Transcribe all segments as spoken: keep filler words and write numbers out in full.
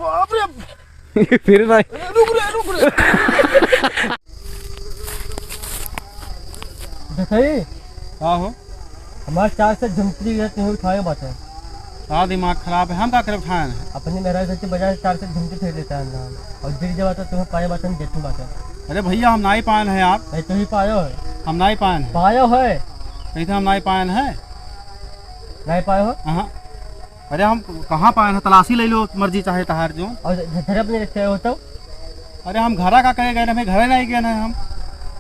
बाप रे। फिर ना। रुक रे, रुक रे। देखई, का हो? हमार चार से झुमकी है, तुम्हें उठाए बाटे। का दिमाग खराब है? हम का करे उठाए हैं? अपनी मेहरारू से बाजार से चार से झुमकी खरीद लेता है ना, और गिर जावा तो तुम्हें पाए बाटे, हम देखूं बाटे। अरे भैया, हम नाई पाएन है यार। नहीं, तू ही पायो है। हम नाई पाएन है। पायो है। कहीं तो हम नाई पाएन है। नाई पायो हो? हाँ। अरे हम कहाँ पाएन है? तलाशी ले लो, मर्जी चाहे तहार जो। और घ-, घर अपने रखे हो तो? अरे हम घरा का करे गए ना, हमें घरे नहीं गए ना हम।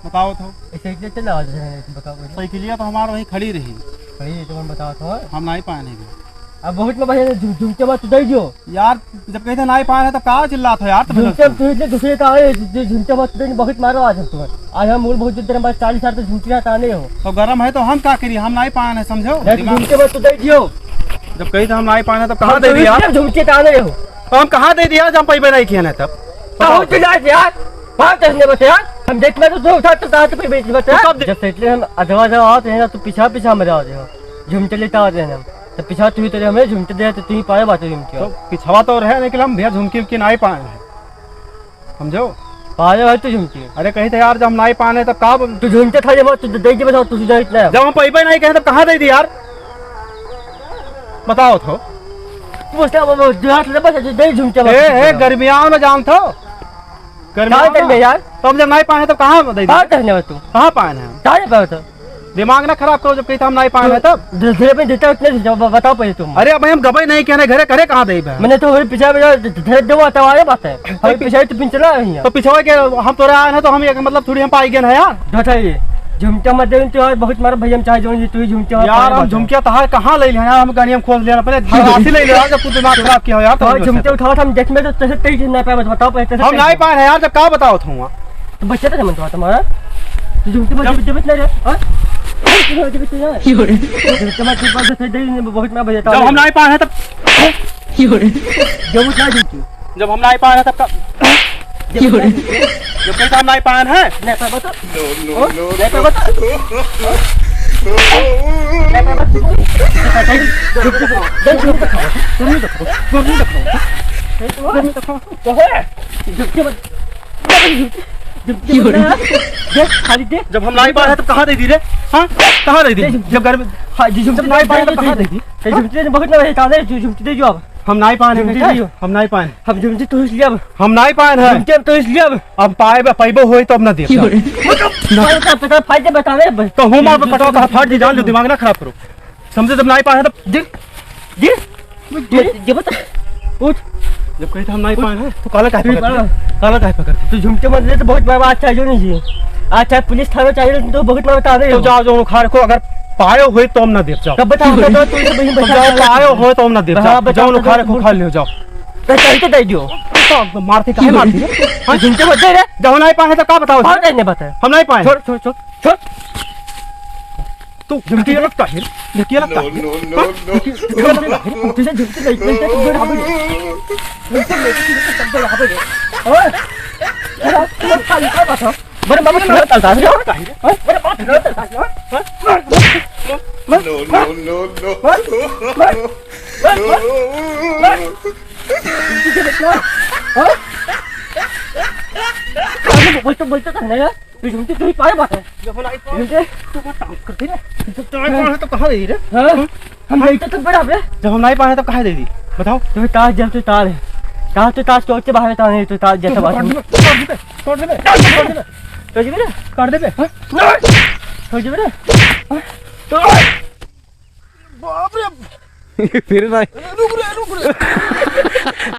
बताओ तो। ऐसे कैसे चला आज है, बताओ पहले। साइकिलिया तो हमार वहीं खड़ी रही। खड़ी रही तो हम बताओ तो। हम नाई पाएन है। अब बहुत में भैया झुम-, झुमके मत दे दियो। यार, जब कही थे नाई पाएन है, तब का चिल्लात हो यार, तुम लोग? झुमके हम तुझे इतने दूसरे का आए, जो झुमके मत दे, बहुत मारो आज हम तुम्हें। आज हम मूल बहुत दिन बाद चालीस साल तो झुमके ताने हो। तो गरम है तो हम का करी, हम नाई पाएन है, समझो? नहीं, तो दिमाग झुमके मत दे दियो। जब कही थे हम नाई पाएन है, तब कहाँ हम दे तो दिया? इतने झुमके ताने हो। तो हम कहाँ दे दिया, जब हम पैबे नहीं किया ना तब? कहाँ बताओ। हो चला यार? बात है बस यार। हम देख में तो दो उठा तो कहाँ से पैबे बस यार? तो कब दे- जब से इतने हम अधवा अधवा आते हैं ना, तो पीछा पीछा में रह रहे हो। झुमके लेता आते हैं हम। तो पीछा तू ही तो हमें झुमके दे, तो तू ही पाए बात है झुमके। तो पिछवा तो रहे, लेकिन हम भैया झुमकी उमकी नाई पाएन है। समझो? पायो है तू झुमकी। अरे कही थे यार, जब हम नाई पाएन है तब का ब-, तू झुमके था जब तू दे दे बताओ, तू जानित ना। जब हम पैबे नहीं कहे तब कहाँ दे दी यार? बताओ तो। तू बस अब, अब, जो हाथ ले बस, जो दे झुमके बस, ए, ए, झुमके। गर्मियाँ में जानत हो? गर्मियाँ कहाँ में? चल गए यार? तो हम जब नाई पाएन है तब कहाँ दे दी? कहाँ चल गए तू? कहाँ पाएन है? कहाँ पाए तो? दिमाग ना खराब करो, जब कही थे हम नाई पाएन है तब। दे, दे, दे, दे, उतने दे, जब बताओ पहले तुम। अरे अब हम गबई नहीं कहने घरे, घरे कहाँ देबे? मैंने तो वही पीछे में जो दे, दे, वो तो आए बात है। वही पीछे तो पिंचला है यहाँ। तो पिछवा के हम तोरे आए हैं तो हम एक मतलब थोड़ी हम पाई गए हैं यार। बताइए, झुमके मत दे तो यार, बहुत मार भैया, हम चाहे जो जी तू ही झुमके मत यार, पाए हम बात है। झुमके तहार कहाँ ले लिया यार, हम गाड़ी हम खोज लिया, अपने राशि ले लिया यार, जब तू दिमाग खराब किया हो यार, तो तो झुमके झुमके उठाओ, हम देख में तो तैसे तेज ना पाए, बताओ पहले तैसे हम तेज। नाई पाएन है यार, जब का बताओ था। तो बच्चा तो समझ तुम्हारा। तो झुमके मत जब जब, जब इतना रे, हाँ? क्यों रे? झुमके मत, झुमके मत, दे, दे, बहुत मैं भैया जब हम नाई पाएन है तब। क्यों रे? जब उठा झुमके। जब हम नाई पाएन है तब का? जब क्यों रे? उठा झुमके। जब कही तो हम नाई पाएन है। नहीं पाए बता। No, no, हाँ? No, नहीं पाए no। बता। नहीं पाए बता। झुमके दिखाओ। झुमके दिखाओ। तुम नहीं दिखाओ। तुम नहीं दिखाओ। तुम नहीं दिखाओ। तो है। झुमके मत। देख, खाली देख। जब हम नाई पाएन है, तब कहाँ दे दी रे? हाँ? कहाँ दे दी? दे, जब घर में हाँ, जी, झुमके जब नाई पाएन है, तब कहाँ दे दी? दे, झुमके दे, बहुत ना रहता है, जो झुमके दे जो अब। हम नाई पाएन है, झुमके बेटा। दे जो। हम नाई पाएन। हम झुमके तो इसलिए अब। हम नाई पाएन है। झुमके हम तो इसलिए अब। अब पाए, पैबो होई तो अब ना दे। क्यों रे? ना। पता, पता, फायदे बता रहे अब। तो हूँ मार पे पटाओ, तो फाट जी, जान लो, दिमाग ना खराब करो। समझे, जब नाई पाएन है, तब दे, दे। ये, ये बता। उठ। जब कही तो हम नाई पाएन है, तो काला काहे पकड़? काला काहे पकड़? तू झुमके मत ले तो बहुत बड़ा बात चाहिए नहीं जी। अच्छा, पुलिस थाना चाहिए तो बहुत बड़ा बता रहे तो हो। जाओ, जो उखाड़ को अगर पायो होई तो हम ना देब, जाओ। कब बता, हम तो तू तो बहिन तो बता जाओ, रहे हो। पायो होई तो हम ना देब, हाँ, जाओ। बता, जाओ, बता, उखाड़ को बता। उखाड़ लियो, जाओ। तो कहीं तो दे दियो। तो मारते काहे मारती है? हाँ? झुमके मत दे रे। जब हम नाई पाएन है तो का बताओ? और नहीं, नहीं बता। हम नाई पाएन। छोड़, छोड़, छोड़, छोड़। तू झुमकी अलग काहे? झुमकी अलग काहे? No, no, no, हाँ? No। झुमकी, झुमकी अलग काहे? तुझे झुमकी नहीं, नहीं, नहीं, नहीं, नहीं, नहीं। झुमकी नहीं, नहीं, नहीं, नहीं, नहीं। ओए! अरे, अरे, खाली का बात है? बड़े बाबू का लड़का था, क्या काहे? हाँ? बड़े बाबू का लड़का था, हाँ? No, no, no, no। हाँ? हाँ? हाँ? बोलते, बोलते तो नहीं है। तू झुमकी तू ही पाए बात है। जब हम नाई पाएन, झुमकी। तू बहुत काम करती है। जब नाई पाएन है, तो कहाँ दे दी रे? हाँ? हम नहीं तो तब बड़ा बे। जब हम नाई पाएन है, तब कहाँ दे दी? बताओ। तू तार जब तू तार है। तार तू तार चौक के बाहर तार नहीं, तू तार जैसा बात है। काट दे बे, काट दे बे, काट दे बे। काट दे बे। काट दे बे। हाँ? काट दे बे। हाँ? तो बाप रे। फिर ना। रुक रे, रुक रे।